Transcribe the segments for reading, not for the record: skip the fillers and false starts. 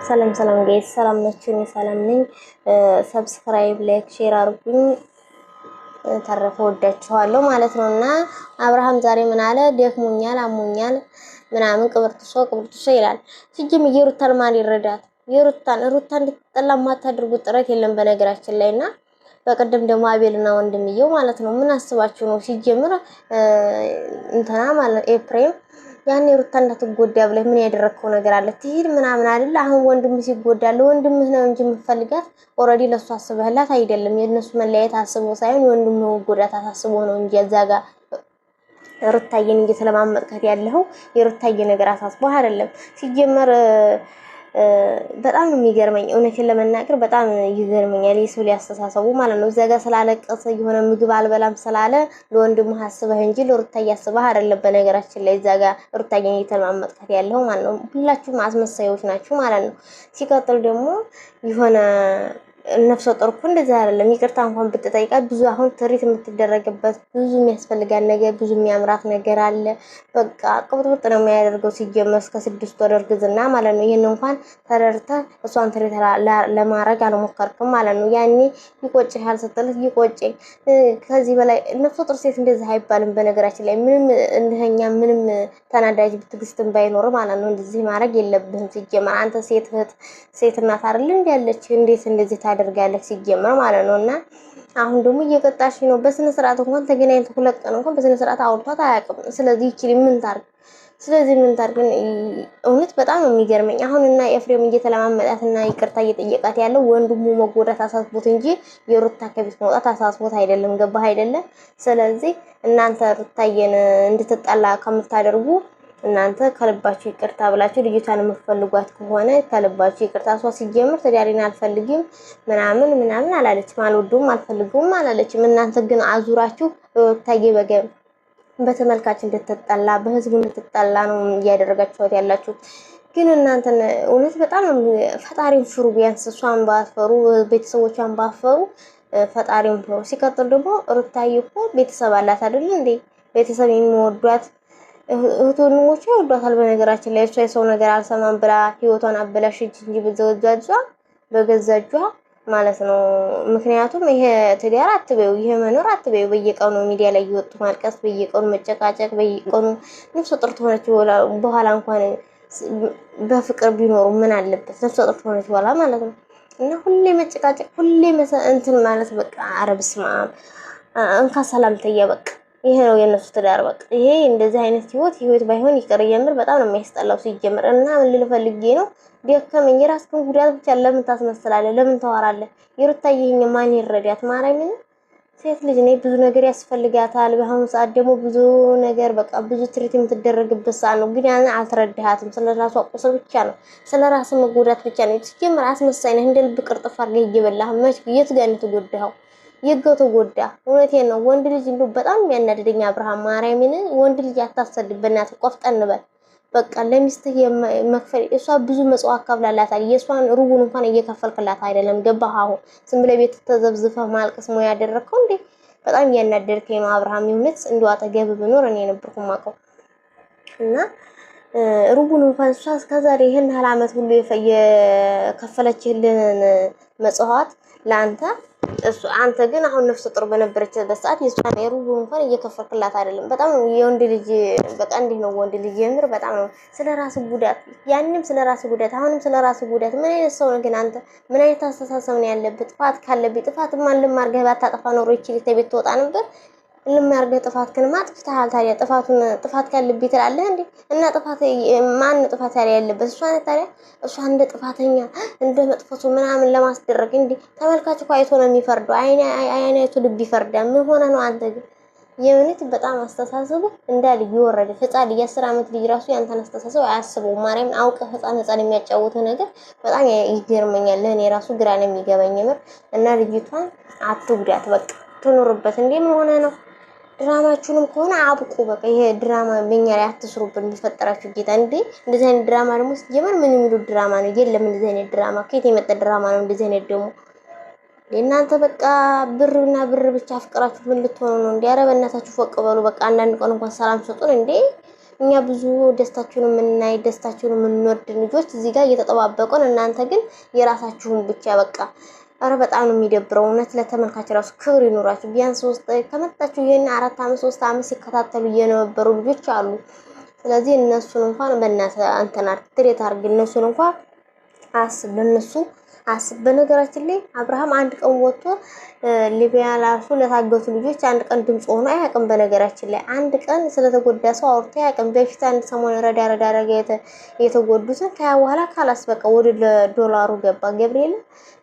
ሰላም ሰላም guys፣ ሰላም ናችሁ? እኔ ሰላም ነኝ። Subscribe፣ like፣ share አድርጉኝ። ተረፈ ወዳችኋለሁ ማለት ነው። እና አብርሃም ዛሬ ምን አለ? ደክሞኛል፣ አሞኛል ምናምን ቅብርጥሶ ቅብርጥሶ ይላል። ሲጀምር የሩታን ማን ይረዳት? የሩታን ሩታ እንድትጠላ የማታደርጉት ጥረት የለም በነገራችን ላይ። እና በቅድም ደግሞ አቤልና ወንድምየው ማለት ነው ምን አስባችሁ ነው? ሲጀምር እንትና ማለት ኤፍሬም ያኔ ሩታ እንዳትጎዳ ብለህ ምን ያደረግከው ነገር አለ? ትሂድ ምናምን አይደለ? አሁን ወንድምህ ሲጎዳ ለወንድምህ ነው እንጂ የምትፈልጋት already ለእሱ አስበህላት አይደለም። የእነሱ መለያየት አስቦ ሳይሆን የወንድምህ መጎዳት አሳስቦ ነው እንጂ እዛ ጋር ሩታዬን እየተለማመጥካት ያለኸው የሩታዬ ነገር አሳስቦ አይደለም ሲጀመር። በጣም ነው የሚገርመኝ። እውነቴን ለመናገር በጣም ይገርመኛል የሰው ሊያስተሳሰቡ ማለት ነው። እዚያ ጋር ስላለቀሰ የሆነ ምግብ አልበላም ስላለ ለወንድምህ አስበህ እንጂ ለሩታዬ አስበህ አይደለም። በነገራችን ላይ እዚያ ጋር ሩታዬን እየተለማመጥካት ያለው ማለት ነው። ሁላችሁም አስመሳዮች ናችሁ ማለት ነው። ሲቀጥል ደግሞ የሆነ ነፍሰ ጡር እኮ እንደዚህ አይደለም። ይቅርታ እንኳን ብትጠይቃት ብዙ አሁን ትሪት የምትደረግበት ብዙ የሚያስፈልጋት ነገር ብዙ የሚያምራት ነገር አለ። በቃ ቅብጥብጥ ነው የሚያደርገው ሲጀመር እስከ 6 ወር እርግዝና ማለት ነው። ይህን እንኳን ተረድተህ እሷን treat ለማድረግ አልሞከርክም ማለት ነው። ያኔ ይቆጭሻል ስትልህ ይቆጨኝ ከዚህ በላይ ነፍሰ ጡር ሴት እንደዚህ አይባልም። በነገራችን ላይ ምንም እንደኛ ምንም ተናዳጅ ትዕግስትን ባይኖር ማለት ነው እንደዚህ ማድረግ የለብህም። ሲጀመር አንተ ሴት እህት ሴት እናት አይደል እንዲ ያለች እንዴት እንደዚህ ታደርጋለህ? ሲጀመር ማለት ነው። እና አሁን ደግሞ እየቀጣሽ ነው። በስነ ስርዓት እንኳን ተገናኝቶ 2 ቀን እንኳን በስነ ስርዓት አውርቷት አያውቅም። ስለዚህ ይችል ምን ታርግ? ስለዚህ ምን ታርግ? እውነት በጣም ነው የሚገርመኝ። አሁን እና ኤፍሬም እየተለማመጣት እና ይቅርታ እየጠየቃት ያለው ወንድሙ መጎዳት አሳስቦት እንጂ የሩታ ከቤት መውጣት አሳስቦት አይደለም። ገባህ አይደለም? ስለዚህ እናንተ ሩታዬን እንድትጠላ ከምታደርጉ እናንተ ከልባችሁ ይቅርታ ብላችሁ ልጅቷን የምትፈልጓት ከሆነ ከልባችሁ ይቅርታ። እሷ ሲጀምር ትዳሬን አልፈልግም ምናምን ምናምን አላለችም፣ አልወዱም አልፈልግም አላለችም። እናንተ ግን አዙራችሁ ታዬ በገ በተመልካች እንድትጠላ በህዝቡ እንድትጠላ ነው እያደረጋችኋት ያላችሁ። ግን እናንተን እውነት በጣም ፈጣሪን ፍሩ። ቢያንስ እሷን ባፈሩ ቤተሰቦቿን ባፈሩ ፈጣሪን ፍሩ። ሲቀጥል ደግሞ ሩታዬ እኮ ቤተሰብ አላት አይደል እንዴ? ቤተሰብ የሚወዷት እህት ወንድሞቿ ይወዷታል። በነገራችን ላይ እሷ የሰው ነገር አልሰማም ብላ ህይወቷን አበላሸች እንጂ በገዛ እጇ በገዛ እጇ ማለት ነው። ምክንያቱም ይሄ ትዳር አትበዩ፣ ይሄ መኖር አትበዩ። በየቀኑ ሚዲያ ላይ እየወጡ ማልቀስ፣ በየቀኑ መጨቃጨቅ፣ በየቀኑ ነፍሰ ጡር ትሆነች በኋላ እንኳን በፍቅር ቢኖሩ ምን አለበት? ነፍሰ ጡር ትሆነች በኋላ ማለት ነው። እና ሁሌ መጨቃጨቅ፣ ሁሌ እንትን ማለት በቃ ኧረ በስመ አብ እንካ ሰላምተያ በቃ ይሄ ነው የእነሱ ትዳር። በቃ ይሄ እንደዚህ አይነት ህይወት ህይወት ባይሆን ይቅር። የምር በጣም ነው የሚያስጠላው ሲጀምር። እና ምን ልል ፈልጌ ነው ደከመኝ። የራስህን ጉዳት ብቻ ለምን ታስመስላለህ? ለምን ታወራለህ? የሩታ ይሄኛ ማን ይረዳት? ማርያምን ሴት ልጅ ነኝ፣ ብዙ ነገር ያስፈልጋታል። በአሁኑ ሰዓት ደግሞ ብዙ ነገር በቃ ብዙ ትሪት የምትደረግበት ሰዓት ነው። ግን ያን አልተረዳሃትም። ስለ ራሷ ቁስል ብቻ ነው፣ ስለ ራስ መጎዳት ብቻ ነው። ሲጀምር አስመሳይ ነህ። እንደ ልብ ቅርጥፍ አድርገህ እየበላህ መች የት ጋር ነው የተጎዳኸው? የጋው ተጎዳ። እውነቴን ነው። ወንድ ልጅ እንደው በጣም የሚያናድደኝ አብርሃም፣ ማርያምን ወንድ ልጅ አታሰድብ፣ በእናትህ ቆፍጠን በል። በቃ ለሚስትህ መክፈል እሷ ብዙ መጽዋዕት ከፍላላታል። የእሷን ሩቡን እንኳን እየከፈልክላት አይደለም። ገባህ? አሁን ዝም ብለህ ቤት ተዘብዝፈህ ማልቀስ ሞያ ያደረግከው እንዴ? በጣም እያናደድከኝ ነው አብርሃም። የእውነት እንደው አጠገብህ ብኖር እኔ ነበርኩ የማውቀው እና ሩቡን እንኳን እሷ እስከዛሬ ይህን ያህል ዓመት ሁሉ የከፈለችልህን መጽዋዕት ለአንተ እሱ አንተ ግን አሁን ነፍሰ ጡር በነበረችበት ሰዓት የእሷን የሩቡ እንኳን እየከፈልክላት አይደለም። በጣም የወንድ ልጅ በቃ እንዲህ ነው ወንድ ልጅ የምር በጣም ነው ስለ ራስ ጉዳት፣ ያንም ስለ ራስ ጉዳት፣ አሁንም ስለ ራስ ጉዳት። ምን አይነት ሰው ነው ግን አንተ? ምን አይነት አስተሳሰብ ነው ያለብህ? ጥፋት ካለብህ ጥፋት ማንም አድርገህ ባታጠፋ ኖሮ ይችል ተቤት ትወጣ ነበር። ለማርገ ጥፋትክንማ አጥፍተሃል። ታዲያ ጥፋቱን ጥፋት ካለብኝ ትላለህ እንዴ? እና ጥፋት ማን ጥፋት ታዲያ ያለበት? እሷ ታዲያ እሷ እንደ ጥፋተኛ እንደ መጥፎቱ ምናምን ለማስደረግ እንዴ? ተመልካች እኮ አይቶ ነው የሚፈርደው። አይን አይቶ ልብ ይፈርዳል። ምን ሆነ ነው አንተ ግን? የእውነት በጣም አስተሳሰቡ እንዳል እየወረደ ህፃን የ10 ዓመት ልጅ ራሱ ያንተን አስተሳሰብ አያስበውም። ማርያምን አውቀህ ህፃን ህፃን የሚያጫውትህ ነገር በጣም ይገርመኛል። ለእኔ ራሱ ግራ ነው የሚገባኝ የምር። እና ልጅቷን አትጉዳት፣ በቃ ትኖርበት እንዴ። ምን ሆነ ነው? ድራማችሁንም ከሆነ አብቁ። በቃ ይሄ ድራማ በኛ ላይ አትስሩብን ቢፈጠራችሁ ጌታ። እንዴ እንደዚህ አይነት ድራማ ደግሞ ሲጀመር ምን የሚሉት ድራማ ነው? የለም እንደዚህ አይነት ድራማ ከየት የመጣ ድራማ ነው? እንደዚህ አይነት ደግሞ እናንተ በቃ ብርና ብር ብቻ አፍቅራችሁ ምን ልትሆኑ ነው? እንዴ ኧረ በእናታችሁ ፎቅ በሉ። በቃ አንዳንድ ቀን እንኳን ሰላም ሰጡን እንዴ። እኛ ብዙ ደስታችሁን የምናይ ደስታችሁን የምንወድ ልጆች እዚህ ጋር እየተጠባበቁን፣ እናንተ ግን የራሳችሁን ብቻ በቃ። ኧረ በጣም ነው የሚደብረው። እውነት ለተመልካች ራሱ ክብር ይኖራችሁ። ቢያንስ 3 ከመጣችሁ ይህን 4 አመት 3 አመት ሲከታተሉ የነበሩ ልጆች አሉ። ስለዚህ እነሱን እንኳን በእናትህ አንተና treat አድርግ። እነሱን እንኳን አስብ፣ ለእነሱ አስብ። በነገራችን ላይ አብርሃም አንድ ቀን ወጥቶ ሊቢያ ራሱ ለታገቱ ልጆች አንድ ቀን ድምፅ ሆኖ አያውቅም። በነገራችን ላይ አንድ ቀን ስለተጎዳ ሰው አውርቶ አያውቅም። በፊት አንድ ሰሞን ረዳ ረዳ ረጋ የተጎዱትን ከያ በኋላ خلاص በቃ ወደ ዶላሩ ገባ። ገብርኤል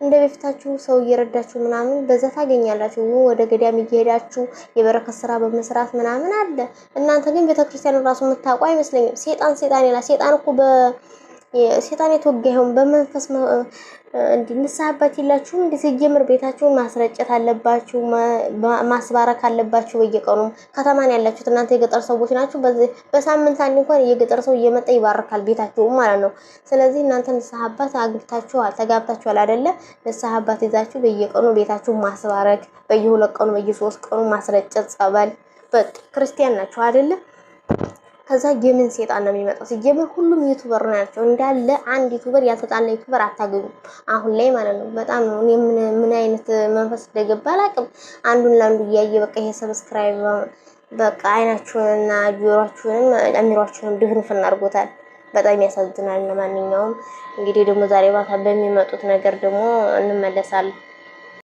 እንደ በፊታችሁ ሰው እየረዳችሁ ምናምን በዛ ታገኛላችሁ። ወደ ገዳም እየሄዳችሁ የበረከት ስራ በመስራት ምናምን አለ። እናንተ ግን ቤተክርስቲያን ራሱ የምታውቁ አይመስለኝም። ሴጣን ሴጣን ይላል። ሴጣን እኮ ሴጣን የተወጋ ይሁን በመንፈስ እንዲህ ንስሐ አባት የላችሁም? እንዲህ ሲጀምር ቤታችሁን ማስረጨት አለባችሁ፣ ማስባረክ አለባችሁ። በየቀኑ ከተማን ያላችሁት እናንተ የገጠር ሰዎች ናችሁ። በሳምንት አንድ እንኳን የገጠር ሰው እየመጣ ይባርካል ቤታችሁም ማለት ነው። ስለዚህ እናንተ ንስሐ አባት አግብታችኋል፣ ተጋብታችኋል አይደለ? ንስሐ አባት ይዛችሁ በየቀኑ ቤታችሁን ማስባረክ፣ በየሁለት ቀኑ በየሶስት ቀኑ ማስረጨት ጸበል። በቃ ክርስቲያን ናችሁ አይደለ? ከዛ የምን ሴጣን ነው የሚመጣው? ሲጀምር ሁሉም YouTuber ናቸው እንዳለ አንድ YouTuber ያልተጣላ YouTuber አታገኙም አሁን ላይ ማለት ነው። በጣም ነው እኔ ምን አይነት መንፈስ እንደገባ አላውቅም። አንዱን ለአንዱ እያየ በቃ ይሄ subscribe በቃ አይናችሁንና ጆሯችሁንም አእምሯችሁንም ድፍንፍን አድርጎታል። በጣም ያሳዝናል። ለማንኛውም እንግዲህ ደግሞ ዛሬ ማታ በሚመጡት ነገር ደግሞ እንመለሳለን።